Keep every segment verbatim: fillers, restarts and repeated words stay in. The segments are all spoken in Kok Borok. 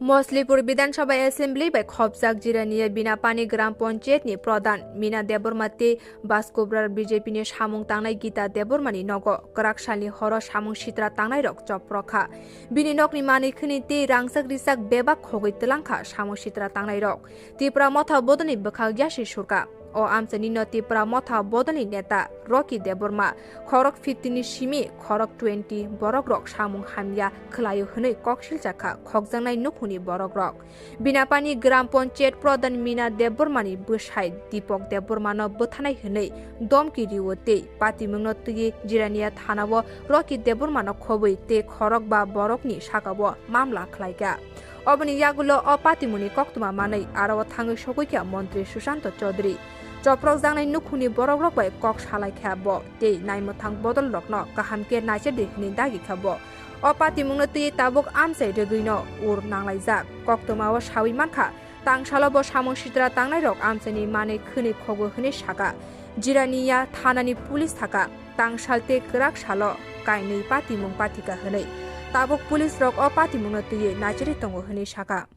Moslipur Bidhan Sabha Assembly bai khopjak Jirania Binapani Gram Panchayat ni Pradhan Mina Debbarma tei Baskobrar B J P ni samung tangnai Gita Debbarma ni nogo kwrak salni horo samung sitra tangnai rok chopro kha. Bini nokni manwi khwnwi tei rangchak richak bebak khogwi twlang kha samung sitra tangnai rok. Tipra Motha bodolni bwkhak yasi surka. O amchaini no Tipra Motha bodolni neta Rocky Debbarma khorok fifty ni simi khorok twenty borok rok samung hamya khwlaio hwnwi kok silcha kha khokjaknai nukhungni borok rok. Binapani Gram Panchayat Pradhan Mina Debbarma ni bwsai Dipok Debbarma no bwthanai hwnwi domki rio tei patimung no twiwi Jirania thana o Rocky Debbarma no khobwi tei khorok ba borok ni saka o mamla khlai kha. Oboni yagulo o patimungni koktwma manwi aro o thangwi sogwi kha Montri Sushanta Chaudhary. Choprokjaknai nukhungni borokrok bai kok salai kha bo tei naimwthang bodolrokno kaham khe naichadi hwnwi dagi kha bo. O patimungno twiwi tabuk amchai rwgwino ur nanglaijak. Koktwmao sawi mankha, tangsalo bo samung sitra tangnairok amchaini manwi khwnwi khogo hwnwi saka. Jirania thanani police thaka. Tangsal tei kwrak salo kainwi patimung pathika hwnwi tabuk police rok o patimungno twiwi naichari tongo hwnwi saka.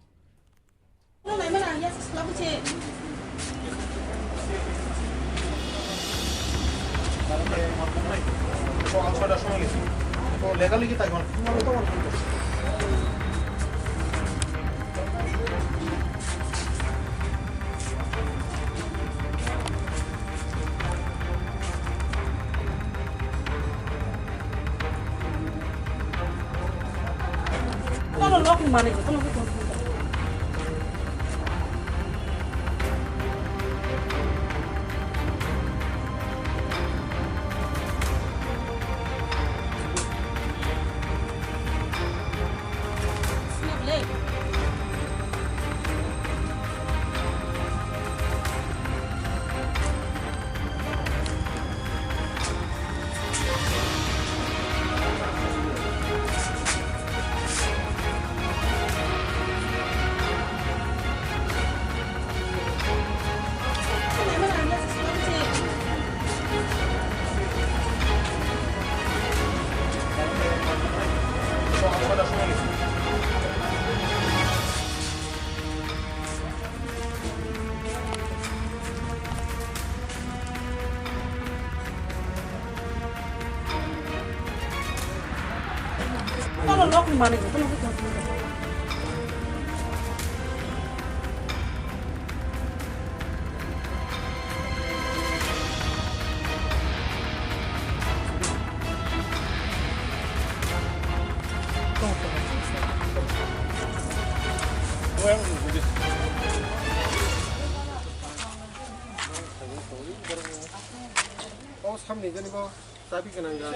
O samni jani bo. Chabi gwnang da.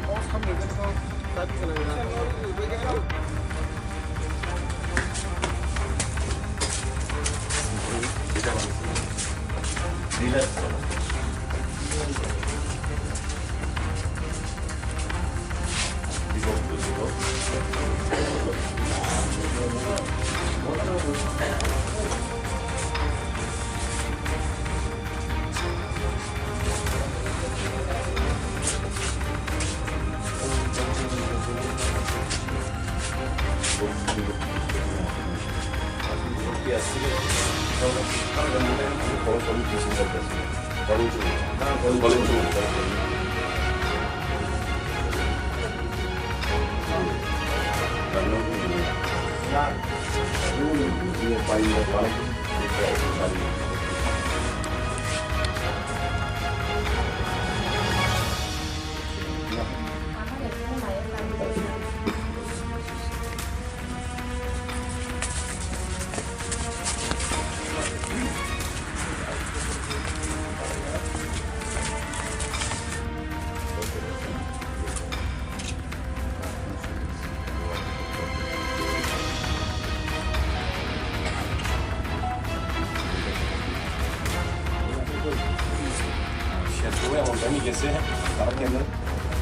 O samni gwnang da.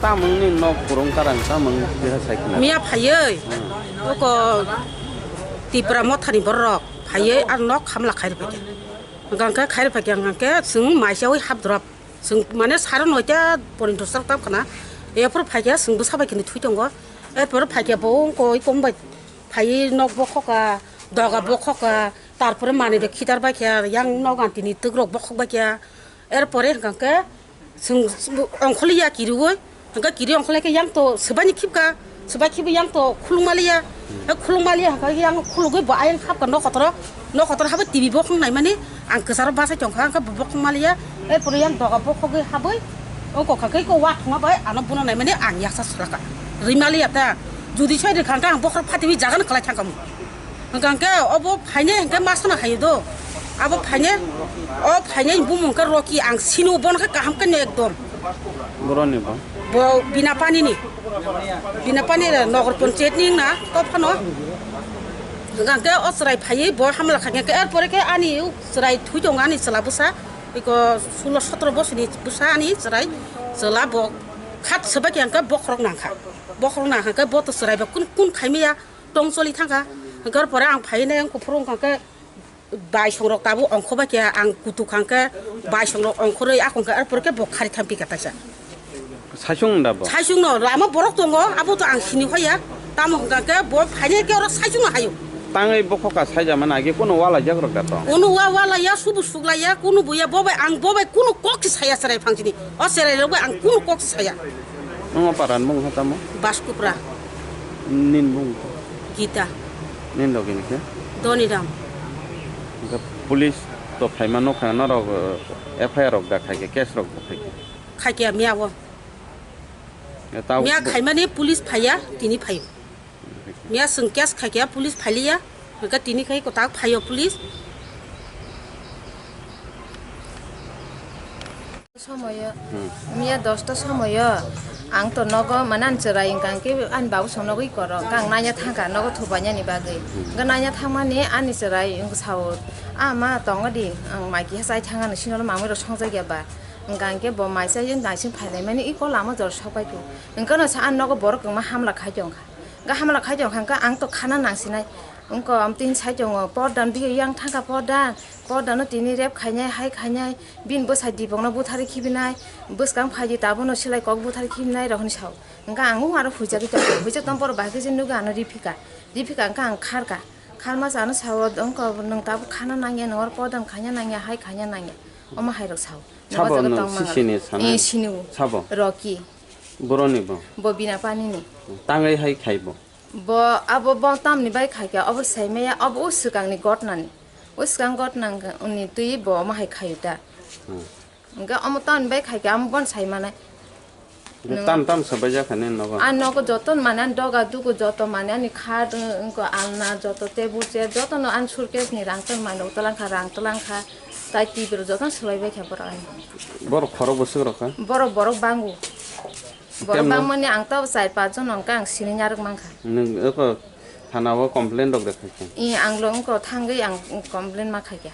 Tamungni nok kurung karang tamung biha saikna. Miya phaiwi, hmm, oko Tipra Mothani borok phaiwi ar nok hamla khairokhe. Hwnkhe khairok phaikha hwnkhe chwng maichaui hapdrop. Chwng mane saro noita porinto chwrak tam khna. Ephuru phaikha chwng bwsa bai kini thwi tongo. Erpor phaikha bo wngkoi kom bai phaiwi nok bokhokha, doga bokhokha, tarpore manwi rok khitar baikha, yang nok antini twk rok bokhok baikha. Erpore hwnkhe Chwng ongkhorliya kiriui, hwnkhe kiri ongkhorlai khe yang to swbaini khibka, swbai khibwi yang to khulukmaliya. He khulukmaliya hwnkhe yang khulugwi bo ayang hapkha nok kotoro, nok kotoro habai T V bokhong naimani ang kwcharo bachai tongkha, hwnkhe bo bokhong maliya. Erpore yang doga bokhogwi habwi ongkha khe ko wathongma bai ano bono naimani ang yaksa swlakha. Rwimaliya ta, judi sai rwkha hwnkhe ang bokhorok phatiwi jagano kwlai thangkha. Hwnkha hwnkhe obo phainai hwnkhe masano haio do. Abo phainai, o phainai bumung khe Rocky, ang sini bono khe kaham khe no ekdom. Boroni bo? Bo Bina Pani ni. Bina Pani Nagar Panchayat ni wngna kok phano. Hwnkha hwnkhe o chwrai phaiwi bo hamla khaikha hwnkhe, erpore khe ani chwrai thwi tongo ani chwla bwsa. Iko sulo sotro bosor ni bwsa ani chwrai chwla bo khat swbai khe hwnkhe bokhorok nangkha. Bokhorok nangkha hwnkhe bo to chwrai bo kun kun khaimaya. Tong choli thangkha. Hwnkhe pore ang phainai ang kuphuru wngkha khe baisongrok tabuk ongkho bai khe ang kutuk kha khe baisongrok ongkhorwi akhong khe, arpore khe bo khari thampikha taisa. Saisung da bo? Saisungno lama borok tongo, abo to ang sini hoya. Tamo hwnkha khe bo phainai khe oro saisungno hayo. Tangwi bokhokha saijamani agi kuno walaijak rok da tong? Uno wa walaiya, subu suklaiya, kuno buya, bo bai ang bo bai kuno kok se saya cherai phangsini. O cherai rok bai ang kuno kok se saya. Nung o paran bung kha tamo? Baskupra. Nin bung? Gita. Nin dogini khe? Doniram. Hwnkhe police to phaima nukha norok, eh, F I R rok da khaikhe, case rok da khaikhe? Khaikhe miya o. Eh, tao Miya bo- khaimani police phaiya, tini phaio. Miya chwng case khaikhe police phailiya, hwnkhe tini khai kwtal phaio police. Somoyo, Hmm. miya dosta somoyo, ang to nogo mane ani chwrai wngkha, hwnkhe ani babu song nogwi koro, hwnkhe ang nanya thangkha nogo thupainani bagwi. Hmm. Hwnkhe nanya thangmani ani chwrai wngkha sao, "Ah, ma, tongo di, ang mai kiha chai thangano, sinolo mamwi rok songjakya ba?" Hwnkha hwnkhe bo mai chai naising phailaimani iko lama jora sokbaikhe. Hwnkhe no sa ani nogo borok kwbangma hamla khai tongkha. Hwnkhe hamla khai tongkha, hwnkhe ang to khana nangsinai. Wngkha, amtwini side tongo, pordan biyo yang thangkha pordan. Pordano tini rep khainai, hai khainai, bini bwsai dibokno butharwi khibinai, bwskang phaidi tabono silai kok butharwi khibinai rok hinwi sao. Hwnkhe ang o aro huijagwi tongkha, huijak tong borok bahai khe se nukgwi ano riphikha, riphikha hwnkhe ang kharkha, kharma se ano sao, wngkha nwng tabuk khana nangya, nwng oro pordan khaina nangya, hai khaina nangya, omo hai rok sao. Sabo Nogo jaga nwng tongma sisini rok. Sanai? Eh, sini o. Sabo? Rocky. Boroni bo? Bo Bina Pani ni. Tangwi hai khai bo? Bo abo bo tamni bai khaikha, obo saimaya, obo o swkangni gotnani. O swkang gotna ni twi bo omo hai khayu ta. Hmm. Hwnkhe omo tamni bai khaikha, omo bon saimanai. Nwng tam tam swbaijak kha nini nogo? Ani nogo joto mane ani doga dugu joto mane ani khat, wngkha alna joto table chair jotono ani suitcase ni rang tong mani rok twlangkha, rang twlangkha. Tai T V rok jotono swlaibaikha borok ani. Borok khorok bwswk rok kha? Borok, borok bango. Borok Kemno? Bangmani ang tabuk char panch jon hwnkhe ang sini narwk mankha. Nwng eko thana o complain rok rwkha khe? I, ang lo wngkha thangwi ang complain ma khaikha.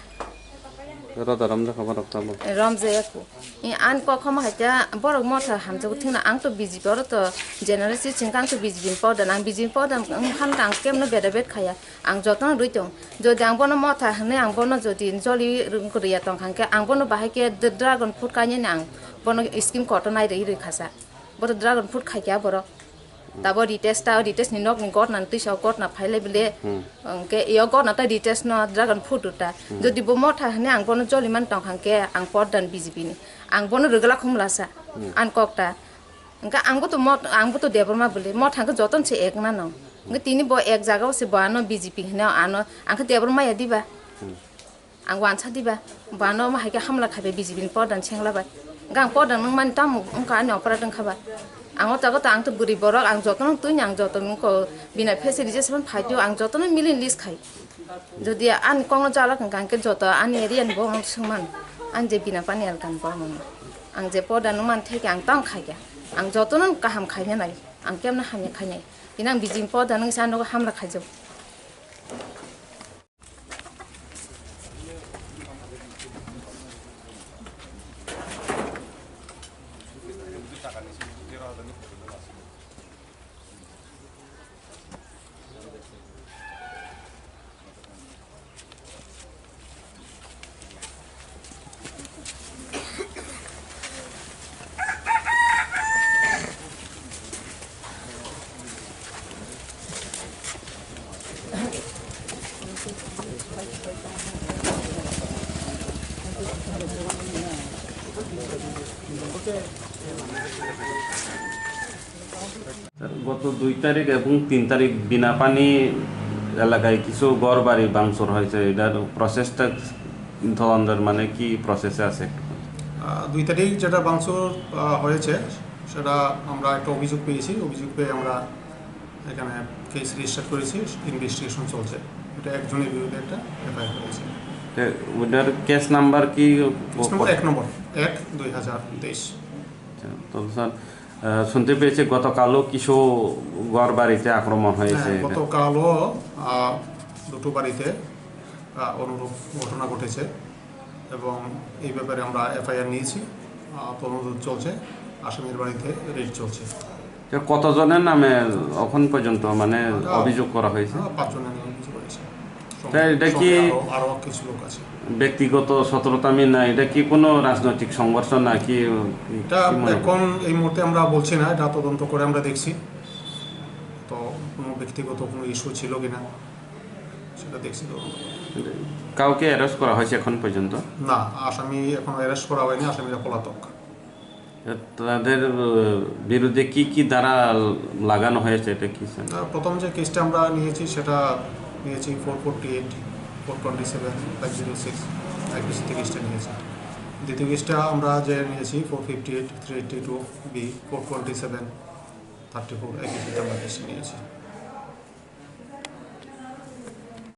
Roda romjakha borok tabuk? Romjaya kho. I, ang kok homa haikhe borok motha hamjago thwngna ang to B J P oro to general si chwngkha ang to B J P ni powder ang B J P ni powder wngkha ang kemno beda bet khaya. Ang jotono rwi tong. Jodi ang bono motha hwnwi ang bono jodi joli rw-, rwya tongkha hwnkhe ang bono bahai khe d-, dragon fruit kainani ang bono scheme kotor nai rwi rwi khasa. Boto dragon fruit khaikha borok. Tabo Ritesh ta, Ritesh ni nok ni gotna ni twisa o gotna phailai bile. Hmm. Hwnkhe iyo gotna ta Ritesh no dragon fruit ta. Hmm. Jodi bo motha hwnwi ang bono joli man tongkha hwnkhe ang pordan B J P ni. Ang bono rwgwlak humlasa. Hmm. An kok ta. Hwnkhe ang bo to mot-, ang bo to Debbarma bile. Motha hwnkhe jotono se ek nano. Hwnkhe tini bo ek jaga o se bo ano B J P hwnwi ano ang khe Debbarma ya diba. Hmm. Ang wansa diba, bano omo hai khe hamla khai bai B J P ni pordan sengla bai. Hwnkhe ang pordan wngmani tamo wngkha ani operate wngkha ba. Ang o jaga to ang to bwrwi borok, ang jotono twi ang joto wngkha bini face rijak phai twi ang jotono milin list khai. Jodi ani kokno chalok hwnkha hwnkhe joto ani area ni borok no swngmano. Ang je Bina Pani elaka ni borok no. Ang je pordan wngmani theke ang tamo khai kha. Ang jotono kaham khai nai. Ang kemno hamya khai nai. Tini ang B J P ni pordan wngwi sa nogo hamla khaijak. গত দুই তারিখ এবং তিন তারিখ বিনাপানি এলাকায় কিছু ঘর বাড়ি ভাঙচুর হয়েছে, এটার প্রসেসটা তদন্তের মানে কি প্রসেসে আছে একটু? আহ, দুই তারিখ যেটা ভাঙচুর, আহ, হয়েছে, সেটা আমরা একটা অভিযোগ পেয়েছি। অভিযোগ পেয়ে আমরা এখানে কেস রেজিস্টার করেছি, ইনভেস্টিগেশন চলছে। এটা একজনের বিরুদ্ধে একটা এফআইআর হয়েছে। তো ওটার কেস নাম্বার কি? কেস নাম্বার এক নম্বর, এক দুই হাজার তেইশ। আচ্ছা, তো স্যার, আহ, শুনতে পেয়েছি গতকালও কিছু ঘর বাড়িতে আক্রমণ হয়েছে। হ্যাঁ, গতকালও, আহ, দুটো বাড়িতে, আহ, অনুরূপ ঘটনা ঘটেছে এবং এই ব্যাপারে আমরা এফআইআর নিয়েছি। আহ, তদন্ত চলছে, আসামির বাড়িতে রেড চলছে। তো কতজনের নামে এখন পর্যন্ত মানে আমরা অভিযোগ করা হয়েছে? আমরা পাঁচজনের নামে অভিযোগ হয়েছে। তা এটা কি সঙ্গে আরো, আরো কিছু লোক আছে। ব্যক্তিগত শত্রুতা মিল না, এটা কি কোনো রাজনৈতিক সংঘর্ষ নাকি কি এটা মনে হয়? এখন এই মুহূর্তে আমরা বলছি না, এটা তদন্ত করে আমরা দেখছি। তো কোনো ব্যক্তিগত কোনো ইস্যু ছিল কিনা সেটা দেখছি তদন্ত করে। কাউকে অ্যারেস্ট করা হয়েছে এখন পর্যন্ত? না, আসামি এখনো অ্যারেস্ট করা হয়নি, আসামিরা পলাতক। তাদের, আহ, বিরুদ্ধে কি কি ধারা লাগানো হয়েছে, এটা কি স্যার? আহ, প্রথম যে কেসটা আমরা নিয়েছি, সেটা নিয়েছি four forty eight, four twenty seven, five zero six IPC থেকে কেসটা নিয়েছি। দ্বিতীয় কেসটা আমরা যে নিয়েছি four fifty eight, three eighty two B, four twenty seven, thirty four আইপিসিতে আমরা কেসটা নিয়েছি।